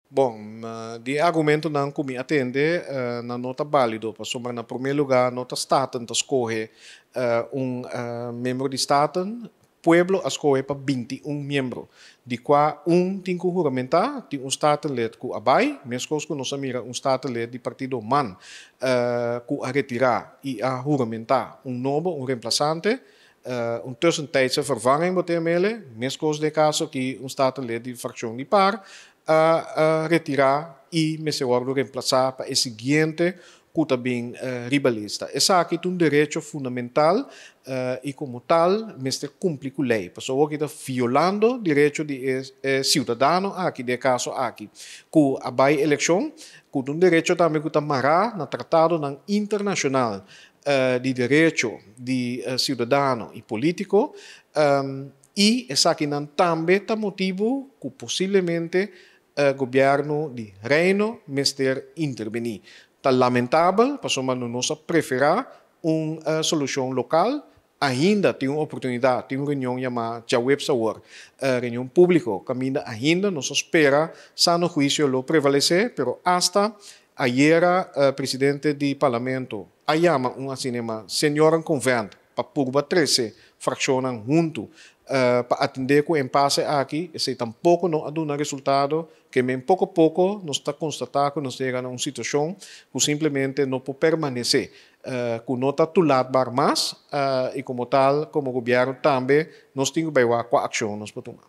Bon, di e argumentonan ku mi a tende, nan no ta bálido, pasobra na promé lugá no ta Staten ta skohe un miembro di Staten, pueblo a skohe pa 21 miembro, di kua un tin ku huramentá. Tin un Statenlid ku a bai, meskos ku nos a mira un Statenlid di partido MAN ku a retirá i a huramentá un nobo, un remplasante, un tussentijdse vervanging bo ta yam'ele, meskos den e kaso aki un Statenlid di frakshon di par a retirá i mester wòrdu remplasá pa e siguiente ku ta bin riba lista. Esaki ta un derecho fundamental i komo tal mester kumpli ku lei. Pasobra awor ki ta violando derecho di e siudadano aki, den e kaso aki, ku a bai elekshon, ku ta un derecho tambe ku ta mará na tratadonan internashonal di derecho di siudadano i polítiko. I esakinan tambe ta motibu ku posiblemente gobièrnu di Reino mester intervení. Ta lamentabel, pasobra nos a preferá un solushon lokal. Ainda tin un oportunidat, tin un reunion yamá djaweps awor, reunion públiko, kaminda ainda nos a spera sano huisio lo prevalesé, pero asta ayera presidente di parlamento a yama un asina yamá seniorenconvent pa purba trese frakshonnan huntu pa atendé ku e impase aki, esei tampoko no a duna resultado, ke men poko poko nos ta konstatá ku nos ta yega na un situashon ku simplemente no por permanesé, ku no ta toelaatbaar mas i komo tal komo gobièrnu tambe nos tin ku bai wak kua akshon nos por tuma.